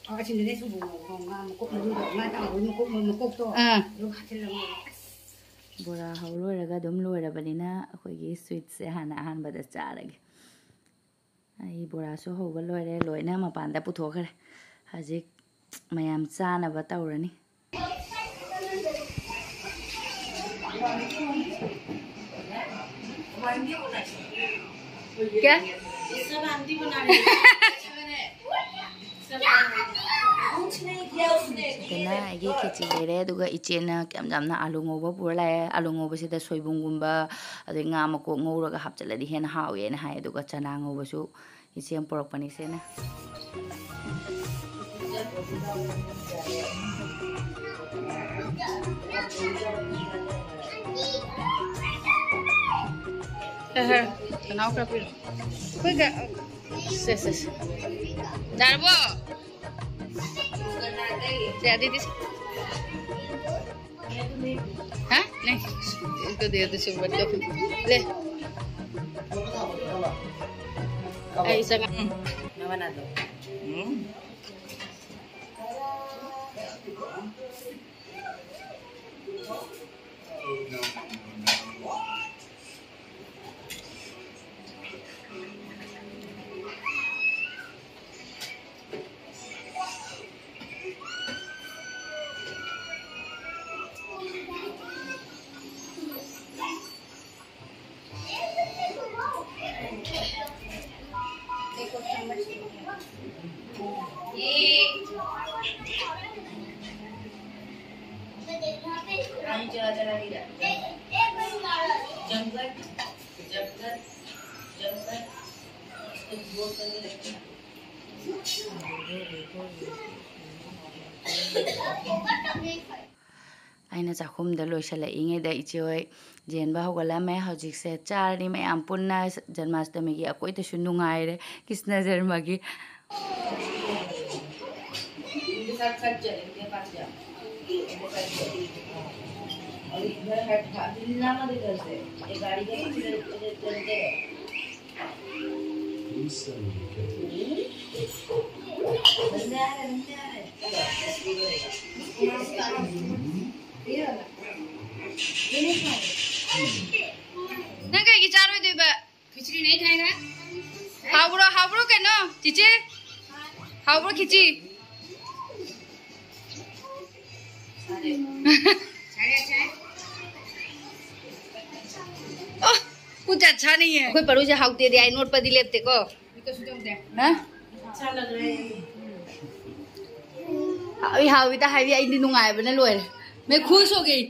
ꯑꯣ, ꯑꯁꯤꯗꯅꯦ ꯁꯣꯏꯕꯨꯝ ꯉꯧꯕ, ꯉꯥ ꯃꯀꯣꯛ ꯃꯔꯨꯗꯣ, ꯉꯥ ꯇꯥꯎꯕꯒꯤ ꯃꯀꯣꯛ, ꯃꯀꯣꯛꯇꯣ꯫ ꯑꯥ꯫ ꯑꯗꯨ ꯍꯥꯞꯆꯤꯜꯂꯒ ꯉꯧꯕ꯫ ꯑꯁ꯫ ꯕꯣꯔꯥ ꯍꯧ ꯂꯣꯏꯔꯒ ꯑꯗꯨꯝ ꯂꯣꯏꯔꯕꯅꯤꯅ ꯑꯩꯈꯣꯏꯒꯤ sweetꯁꯦ ꯍꯥꯟꯅ ꯑꯍꯥꯟꯕꯗ ꯆꯥꯔꯒꯦ꯫ ꯑꯩ ꯕꯣꯔꯥꯁꯨ ꯍꯧꯕ ꯂꯣꯏꯔꯦ, ꯂꯣꯏꯅ ꯃꯄꯥꯟꯗ ꯄꯨꯊꯣꯛꯈ꯭ꯔꯦ꯫ ꯍꯧꯖꯤꯛ ꯃꯌꯥꯝ ꯆꯥꯅꯕ ꯇꯧꯔꯅꯤ꯫ क्या? ꯑꯗꯨꯅ ꯑꯩꯒꯤ ꯈꯦꯆꯤ ꯂꯩꯔꯦ, ꯑꯗꯨꯒ ꯏꯆꯦꯅ ꯀꯌꯥꯝ ꯌꯥꯝꯅ ꯑꯥꯂꯨ ꯉꯧꯕ ꯄꯨꯔ ꯂꯥꯛꯑꯦ꯫ ꯑꯥꯂꯨ ꯉꯧꯕꯁꯤꯗ ꯁꯣꯏꯕꯨꯝꯒꯨꯝꯕ, ꯑꯗꯩ ꯉꯥ ꯃꯀꯣꯛ ꯉꯧꯔꯒ ꯍꯥꯞꯆꯤꯜꯂꯗꯤ ꯍꯦꯟꯅ ꯍꯥꯎꯋꯦꯅ ꯍꯥꯏ꯫ ꯑꯗꯨꯒ ꯆꯅꯥ ꯉꯧꯕꯁꯨ ꯏꯆꯦ ꯑꯃ ꯄꯨꯔꯛꯄꯅꯤ, ꯏꯆꯦꯅ꯫ ꯈꯔ, ꯈꯔ ꯈꯅꯥꯎ ꯈꯔ ꯄꯤꯔꯣ꯫ ꯑꯩꯈꯣꯏꯒ-, ꯁꯦ, ꯁꯦ, ꯁꯦ꯫ ꯌꯥꯔꯕꯣ? ꯁꯦ, ꯑꯗꯨꯗꯤ ꯁꯦ꯫ ꯍꯥ? ꯅꯪ, ꯑꯗꯨꯗꯤ ꯑꯗꯨꯁꯨ ꯃꯠꯂꯣ꯫ ꯂꯦ꯫ ꯑꯩ ꯆꯪꯉ-, ꯎꯝ꯫ ꯅꯋꯥ ꯅꯥꯗꯣ꯫ ꯎꯝ꯫ पानी चला चला के जाता है। जमकर, जमकर, जमकर, उसको जोर करके रखना। ꯑꯩꯅ ꯆꯥꯛꯈꯨꯝꯗ ꯂꯣꯏꯁꯤꯜꯂꯛꯏꯉꯩꯗ ꯏꯆꯦ ꯍꯣꯏ ꯌꯦꯟꯕ ꯍꯧꯒꯠꯂꯝꯃꯦ꯫ ꯍꯧꯖꯤꯛꯁꯦ ꯆꯥꯔꯅꯤ ꯃꯌꯥꯝ ꯄꯨꯟꯅ꯫ ꯖꯟꯃꯥꯁꯇꯃꯤꯒꯤ ꯑꯩꯈꯣꯏꯗꯁꯨ ꯅꯨꯡꯉꯥꯏꯔꯦ ꯀ꯭ꯔꯤꯁꯅ ꯖꯔꯃꯒꯤ꯫ इनके साथ साथ चल, इनके पास जा। इनके साथ चल। और इधर हट, भाग, हिलना मत इधर से। ये गाड़ी के पीछे चलते रहो। बंदे आ रहे, बंदे आ रहे। चलो, बस ये रहेगा। ये वाला। ये नहीं खाओ। ꯅꯪ ꯀꯩꯒꯤ ꯆꯥꯔꯣꯏꯗꯣꯏꯕ? खिचड़ी नहीं खाएगा? ꯍꯥꯎꯕ꯭ꯔꯣ, ꯍꯥꯎꯕ꯭ꯔꯣ ꯀꯩꯅꯣ, ꯆꯤꯆꯦ? ꯍꯥꯎꯕ꯭ꯔꯣ ꯈꯤꯆꯤ? ꯑꯣ, कुछ अच्छा नहीं है꯫ ꯑꯩꯈꯣꯏ ꯄꯔꯨꯁꯦ ꯍꯥꯎꯇꯦꯗꯤ ꯑꯩ ꯅꯣꯠꯄꯗꯤ ꯂꯦꯞꯇꯦꯀꯣ꯫ ꯍꯥ? अच्छा लग रहा है। ꯍꯥꯎꯏ ꯍꯥꯎꯏꯗ ꯍꯥꯏꯕꯤ ꯑꯩꯗꯤ ꯅꯨꯡꯉꯥꯏꯕꯅ ꯂꯣꯏꯔꯦ꯫ मैं खुश हो गई꯫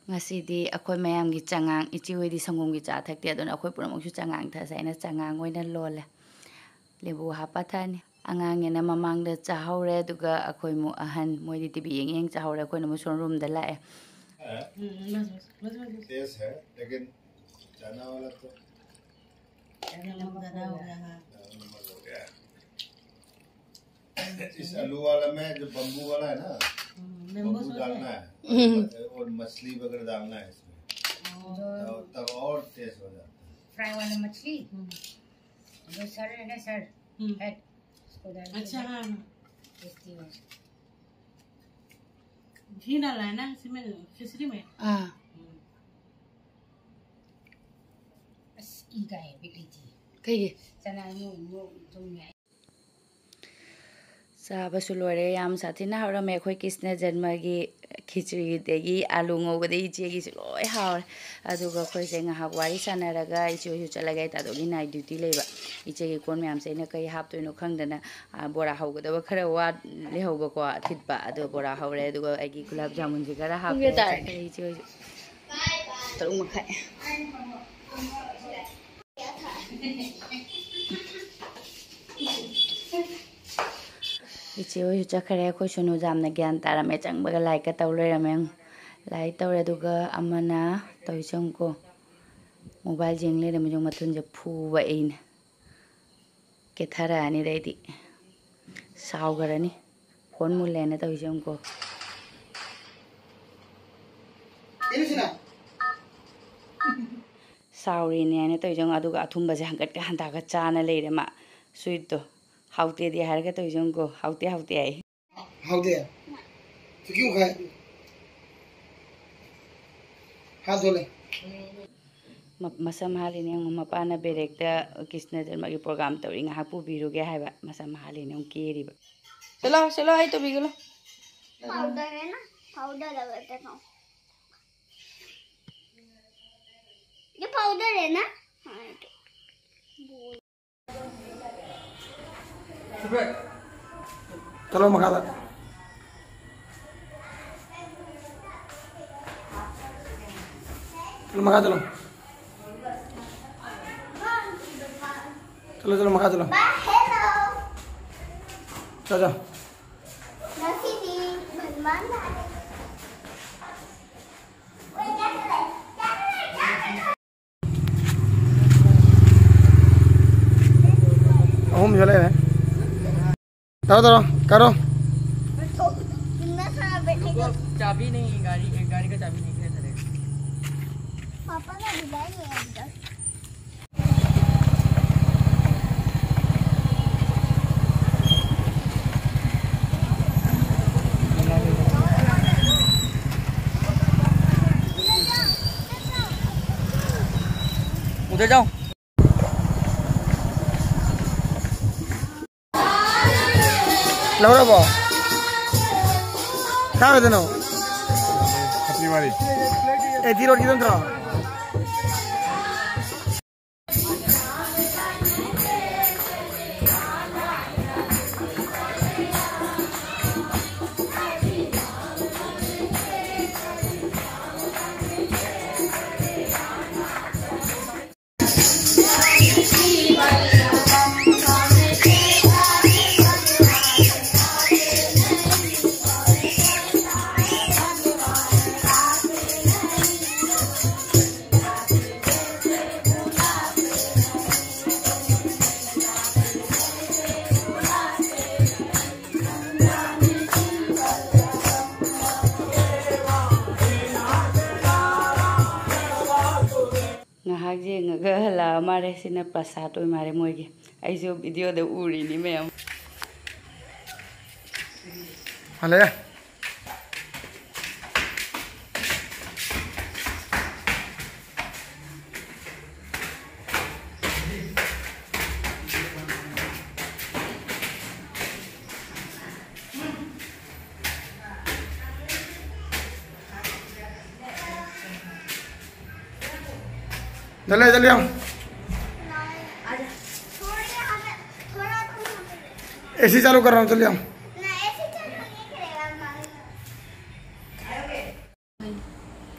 ꯉꯁꯤꯗꯤ ꯑꯩꯈꯣꯏ ꯃꯌꯥꯝꯒꯤ ꯆꯉꯥꯡ, ꯏꯆꯦ ꯍꯣꯏꯗꯤ ꯁꯪꯒꯣꯝꯒꯤ ꯆꯥ ꯊꯛꯇꯦ, ꯑꯗꯨꯅ ꯑꯩꯈꯣꯏ ꯄꯨꯝꯅꯃꯛꯁꯨ ꯆꯉꯥꯡ ꯊꯛꯁꯦ꯫ ꯑꯩꯅ ꯆꯉꯥꯡ ꯑꯣꯏꯅ ꯂꯣꯜꯂꯦ, ꯂꯦꯕꯨ ꯍꯥꯞꯄ ꯊꯛꯑꯅꯤ꯫ ꯑꯉꯥꯡꯅꯦꯅ ꯃꯃꯥꯡꯗ ꯆꯥꯍꯧꯔꯦ, ꯑꯗꯨꯒ ꯑꯩꯈꯣꯏ ꯑꯃꯨꯛ ꯑꯍꯟ, ꯃꯣꯏꯗꯤ ꯇꯤꯚꯤ ꯌꯦꯡ ꯌꯦꯡ ꯆꯥꯍꯧꯔꯦ, ꯑꯩꯈꯣꯏꯅ ꯑꯃꯨꯛ ꯁꯣꯔꯨꯝꯗ ꯂꯥꯛꯑꯦ꯫ हम्म, बस, बस, बस, बस। तेज है, लेकिन चना वाला तो नमक ज़्यादा हो गया, हाँ। नमक हो गया। इस आलू वाला में जो बम्बू वाला है ना, हम्म, bamboo बम्बू sauce डालना है। है। हम्म। और मछली वगैरह डालना है इसमें। और तब, तब और टेस्ट हो जाता है। फ्राई वाला मछली, हम्म। जो सर है ना, सर, हम्म। हेड, उसको डाल के अच्छा, हाँ, हाँ। टेस्टी हो। घी डाला है ना इसमें, खिचड़ी में? हाँ। हम्म। बस, ई का है, बेटी जी। कहिए। चना, नू, नू, तुम ꯆꯥꯕꯁꯨ ꯂꯣꯏꯔꯦ꯫ ꯌꯥꯝ ꯁꯥꯊꯤꯅ ꯍꯥꯎꯔꯝꯃꯦ ꯑꯩꯈꯣꯏ ꯀ꯭ꯔꯤꯁꯅ ꯖꯟꯃꯒꯤ ꯈꯤꯆ꯭ꯔꯤꯗꯒꯤ ꯑꯥꯂꯨ ꯉꯧꯕꯗꯒꯤ ꯏꯆꯦꯒꯤꯁꯨ ꯂꯣꯏ ꯍꯥꯎꯔꯦ꯫ ꯑꯗꯨꯒ ꯑꯩꯈꯣꯏꯁꯦ ꯉꯥꯏꯍꯥꯛ ꯋꯥꯔꯤ ꯁꯥꯟꯅꯔꯒ ꯏꯆꯦ ꯍꯣꯏꯁꯨ ꯆꯠꯂꯒꯦ꯫ ꯇꯥꯗꯣꯒꯤ ꯅꯥꯏꯠ ꯗ꯭ꯌꯨꯇꯤ ꯂꯩꯕ꯫ ꯏꯆꯦꯒꯤ ꯀꯣꯟ ꯃꯌꯥꯝꯁꯦ ꯑꯩꯅ ꯀꯩ ꯍꯥꯞꯇꯣꯏꯅꯣ ꯈꯪꯗꯅ, ꯑ, ꯕꯣꯔꯥ ꯍꯧꯒꯗꯕ ꯈꯔ ꯋꯥꯠ ꯂꯩꯍꯧꯕꯀꯣ, ꯑꯊꯤꯠꯄ꯫ ꯑꯗꯣ ꯕꯣꯔꯥ ꯍꯧꯔꯦ꯫ ꯑꯗꯨꯒ ꯑꯩꯒꯤ ꯒꯨꯂꯥꯞ ꯖꯥꯃꯨꯟꯁꯦ ꯈꯔ ꯍꯥꯞꯄꯦ꯫ ꯄꯨꯡ ꯀꯌꯥ ꯇꯥꯔꯦ? ꯆꯠꯈ꯭ꯔꯦ ꯏꯆꯦ ꯍꯣꯏꯁꯨ꯫ ꯇꯔꯨꯛ ꯃꯈꯥꯏ꯫ ꯏꯆꯦ ꯍꯣꯏꯁꯨ ꯆꯠꯈ꯭ꯔꯦ꯫ ꯑꯩꯈꯣꯏ ꯁꯨꯅꯨ ꯌꯥꯝꯅ ꯒ꯭ꯌꯥꯟ ꯇꯥꯔꯝꯃꯦ꯫ ꯆꯪꯕꯒ ꯂꯥꯏꯔꯤꯛꯀ ꯇꯧ ꯂꯩꯔꯝꯃꯦ꯫ ꯂꯥꯏꯔꯤꯛ ꯇꯧꯔꯦ꯫ ꯑꯗꯨꯒ ꯑꯃꯅ ꯇꯧꯔꯤꯁꯦ ꯌꯦꯡꯉꯨꯀꯣ, ꯃꯣꯕꯥꯏꯜ ꯌꯦꯡ ꯂꯩꯔꯝꯃꯦ꯫ ꯌꯦꯡꯉꯨ, ꯃꯊꯨꯟꯁꯦ ꯐꯨꯕ ꯑꯩꯅ꯫ ꯀꯦꯊꯔꯛꯑꯅꯤꯗ ꯑꯩꯗꯤ꯫ ꯁꯥꯎꯈ꯭ꯔꯅꯤ꯫ ꯐꯣꯟ ꯃꯨꯜꯂꯦꯅ ꯇꯧꯔꯤꯁꯦ ꯌꯦꯡꯉꯨꯀꯣ꯫ ꯁꯥꯎꯔꯤꯅꯦ ꯍꯥꯏꯅ ꯇꯧꯔꯤꯁꯦ ꯌꯦꯡꯉꯨ꯫ ꯑꯗꯨꯒ ꯑꯊꯨꯝꯕꯁꯦ ꯍꯪꯒꯠꯀ ꯍꯟꯗꯥꯒ ꯆꯥꯅ ꯂꯩꯔꯦ ꯃꯥ꯫ ꯁ꯭ꯋꯤꯠꯇꯣ꯫ ꯍꯥꯎꯇꯦꯗꯤ ꯍꯥꯏꯔꯒ ꯇꯧꯔꯤꯁꯦ ꯌꯦꯡꯉꯨꯀꯣ꯫ ꯍꯥꯎꯇꯦ, ꯍꯥꯎꯇꯦ ꯍꯥꯏ꯫ ꯍꯥꯎꯇꯦ? ꯆꯨꯀꯤ ꯈꯥꯏ꯫ ꯍꯥ, ꯊꯣꯂꯦ꯫ ꯃ-, ꯃꯁꯝ ꯍꯥꯜꯂꯤꯅꯦ ꯌꯦꯡꯉꯨ꯫ ꯃꯄꯥꯅ ꯕꯦꯔꯦꯛꯇ ꯀ꯭ꯔꯤꯁꯅ ꯖꯔꯃꯒꯤ ꯄ꯭ꯔꯣꯒꯥꯝ ꯇꯧꯔꯤ, ꯉꯥꯏꯍꯥꯛ ꯄꯨꯕꯤꯔꯨꯒꯦ ꯍꯥꯏꯕ꯫ ꯃꯁꯝ ꯍꯥꯜꯂꯤꯅꯦ ꯌꯦꯡꯉꯨ, ꯀꯦꯔꯤꯕ꯫ ꯆꯠꯂꯣ, ꯆꯠꯂꯣ, ꯑꯩ ꯇꯧꯕꯤꯒꯦ, ꯂꯥꯎ꯫ पाउडर है ना, पाउडर लगा देता हूँ। ये पाउडर है ना? हाँ, ये तो। चलो मखा दा। चलो मखा चलो। चलो, चलो, मखा चलो। चलो, चलो। ꯑꯍꯨꯝ ꯁꯨ ꯂꯩꯔꯦ꯫ ꯇꯧꯔꯣ, ꯇꯧꯔꯣ, ꯀꯥꯔꯣ꯫ कितना सारा बैठेगा? चाबी नहीं, गाड़ी, गाड़ी का चाबी नहीं है, सर। पापा ने बुलाया नहीं है अभी तक। उधर जाओ। ꯂꯧꯔꯕꯣ? ꯀꯥꯏꯗꯅꯣ? ꯑꯦ, ꯗꯤ ꯔꯣꯗꯀꯤꯗꯣ ꯅꯠꯇ꯭ꯔꯣ? ꯉꯥꯏꯍꯥꯛ ꯌꯦꯡꯉꯒ ꯍꯜꯂꯛꯑ ꯃꯥꯜꯂꯦ꯫ ꯁꯤꯅ ꯄ꯭ꯔꯁꯥꯗ ꯑꯣꯏ ꯃꯥꯜꯂꯦ ꯃꯣꯏꯒꯤ꯫ ꯑꯩꯁꯨ ꯚꯤꯗꯤꯑꯣꯗ ꯎꯔꯤꯅꯤ ꯃꯌꯥꯝ꯫ ꯍꯜꯂꯛꯑꯦ꯫ जल्दी, जल्दी आओ। एसी चालू कर रहा हूँ, जल्दी आओ।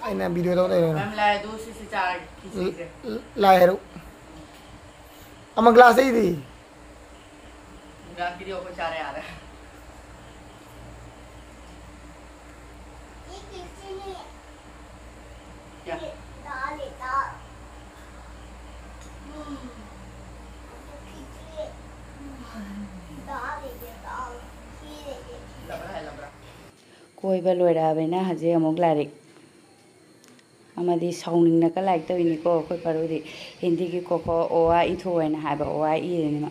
ꯑꯩꯅ ꯚꯤꯗꯤꯑꯣ ꯇꯧ ꯂꯩꯔꯦ꯫ ꯃꯦꯝ ꯂꯥꯛꯑꯦ, ꯑꯗꯨ ꯁꯤꯁꯦ ꯆꯥꯔꯒꯦ, ꯈꯤꯆꯤꯁꯦ꯫ ꯂꯥꯛꯑꯦ ꯍꯥꯏꯔꯛꯎ꯫ ꯑꯃ ꯒ꯭ꯂꯥꯁ ꯑꯩꯗꯤ꯫ ꯒ꯭ꯂꯥꯁꯀꯤꯗꯤ ꯑꯩꯈꯣꯏ ꯆꯥꯔꯦ ꯌꯥꯔꯦ꯫ ꯌꯥ꯫ ꯂꯕ꯭ꯔꯥ ꯍꯥꯏ ꯂꯕ꯭ꯔꯥ? ꯀꯣꯏꯕ ꯂꯣꯏꯔꯛꯑꯕꯅꯤꯅ ꯍꯧꯖꯤꯛ ꯑꯃꯨꯛ ꯂꯥꯏꯔꯤꯛ ꯑꯃꯗꯤ ꯁꯥꯎꯅꯤꯡꯅꯒ ꯂꯥꯏꯔꯤꯛ ꯇꯧꯔꯤꯅꯤꯀꯣ ꯑꯩꯈꯣꯏ ꯄꯥꯔꯨꯗꯤ꯫ ꯍꯤꯟꯗꯤꯒꯤ ꯀꯣ ꯈꯣ ꯑꯣ ꯑꯥ ꯏꯊꯣꯛꯑꯣ ꯍꯥꯏꯅ ꯍꯥꯏꯕ ꯑꯣ ꯑꯥ ꯏꯔꯤꯅꯤ ꯃꯥ꯫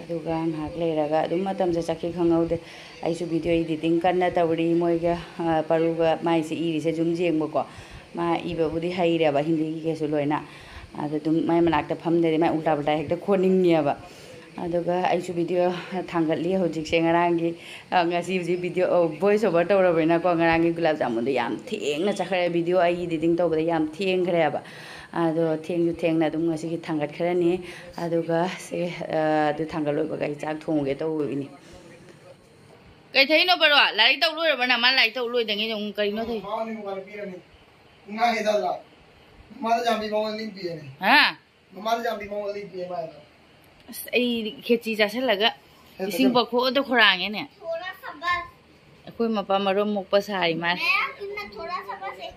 ꯑꯗꯨꯒ ꯉꯥꯏꯍꯥꯛ ꯂꯩꯔꯒ ꯑꯗꯨꯝ ꯃꯇꯝꯁꯦ ꯆꯠꯈꯤ ꯈꯪꯍꯧꯗꯦ꯫ ꯑꯩꯁꯨ ꯚꯤꯗꯤꯑꯣ ꯏꯗꯤꯇꯤꯡ ꯀꯟꯅ ꯇꯧꯔꯤ꯫ ꯃꯣꯏꯒ, ꯑ, ꯄꯥꯔꯨꯒ ꯃꯥꯏꯁꯦ ꯏꯔꯤꯁꯦ ꯁꯨꯝ ꯌꯦꯡꯕꯀꯣ꯫ ꯃꯥ ꯏꯕꯕꯨꯗꯤ ꯍꯩꯔꯦꯕ ꯍꯤꯟꯗꯤꯒꯤ ꯀꯩꯁꯨ ꯂꯣꯏꯅ꯫ ꯑꯗ ꯑꯗꯨꯝ ꯃꯥꯏ ꯃꯅꯥꯛꯇ ꯐꯝꯗ꯭ꯔꯗꯤ ꯃꯥꯏ ꯎꯜꯇꯥ ꯄꯨꯜꯇꯥ ꯍꯦꯛꯇ ꯈꯣꯠꯅꯤꯡꯉꯦꯕ꯫ ꯑꯗꯨꯒ ꯑꯩꯁꯨ ꯚꯤꯗꯤꯑꯣ ꯊꯥꯡꯒꯠꯂꯤ ꯍꯧꯖꯤꯛꯁꯦ꯫ ꯉꯔꯥꯡꯒꯤ, ꯑ, ꯉꯁꯤ ꯍꯧꯖꯤꯛ ꯚꯤꯗꯤꯑꯣ, ꯑ, ꯚꯣꯏꯁ ꯑꯣꯚꯔ ꯇꯧꯔꯕꯅꯤꯅꯀꯣ, ꯉꯔꯥꯡꯒꯤ ꯒꯨꯂꯥꯞ ꯖꯥꯃꯨꯟꯗꯣ ꯌꯥꯝ ꯊꯦꯡꯅ ꯆꯠꯈ꯭ꯔꯦ꯫ ꯚꯤꯗꯤꯑꯣ ꯑꯩ ꯏꯗꯤꯇꯤꯡ ꯇꯧꯕꯗ ꯌꯥꯝ ꯊꯦꯡꯈ꯭ꯔꯦꯕ꯫ ꯑꯗꯣ ꯊꯦꯡꯁꯨ ꯊꯦꯡꯅ ꯑꯗꯨꯝ ꯉꯁꯤꯒꯤ ꯊꯥꯡꯒꯠꯈ꯭ꯔꯅꯤ꯫ ꯑꯗꯨꯒ ꯁꯦ, ꯑ, ꯑꯗꯨ ꯊꯥꯡꯒꯠ ꯂꯣꯏꯕꯒ ꯑꯩ ꯆꯥꯛ ꯊꯣꯡꯉꯨꯒꯦ ꯇꯧꯕꯅꯤ꯫ ꯀꯩ ꯊꯩꯅꯣ ꯕꯔꯣ? ꯂꯥꯏꯔꯤꯛ ꯇꯧ ꯂꯣꯏꯔꯕ? ꯅꯃꯥ ꯂꯥꯏꯔꯤꯛ ꯇꯧ ꯂꯣꯏꯗꯉꯩ ꯑꯗꯨꯝ ꯀꯔꯤꯅꯣ ꯊꯩ? ꯃꯥꯅꯤ ꯃꯉꯥꯜ ꯄꯤꯔꯝꯃꯤ꯫ ꯉꯥ ꯍꯦꯟꯖꯜꯂ꯫ ꯃꯃꯥꯗ ꯌꯥꯝꯕꯤ ꯃꯉꯣꯟꯗ ꯂꯤꯛꯄꯤꯔꯅꯤ꯫ ꯍꯥ? ꯃꯃꯥꯗ ꯌꯥꯝꯕꯤ ꯃꯉꯣꯟꯗ ꯂꯤꯛꯄꯤꯔꯦ ꯃꯥꯅ꯫ ꯑꯁ, ꯑꯩ ꯈꯦꯆꯤ ꯆꯥꯁꯤꯜꯂꯒ ꯈꯦꯆꯤ ꯏꯁꯤꯡ ꯆꯥꯁꯤꯜ- ꯄꯥꯈꯣꯛꯑꯗ ꯈꯣꯔꯥꯡꯉꯦꯅꯦ꯫ थोड़ा सा बस। ꯑꯩꯈꯣꯏ ꯃꯄꯥ ꯃꯔꯨꯝ ꯃꯨꯛꯄ ꯁꯥꯔꯤ ꯃꯥꯅ꯫ मैं इतना थोड़ा सा बस है,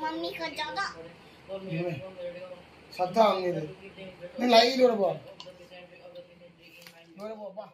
मम्मी का ज्यादा। ꯁꯛꯇ ꯍꯪꯉꯤꯗꯤ꯫ ꯅꯪ ꯂꯥꯏꯔꯤꯛ ꯂꯣꯏꯔꯕꯣ? ꯂꯣꯏꯔꯕꯣ, ꯄꯥ?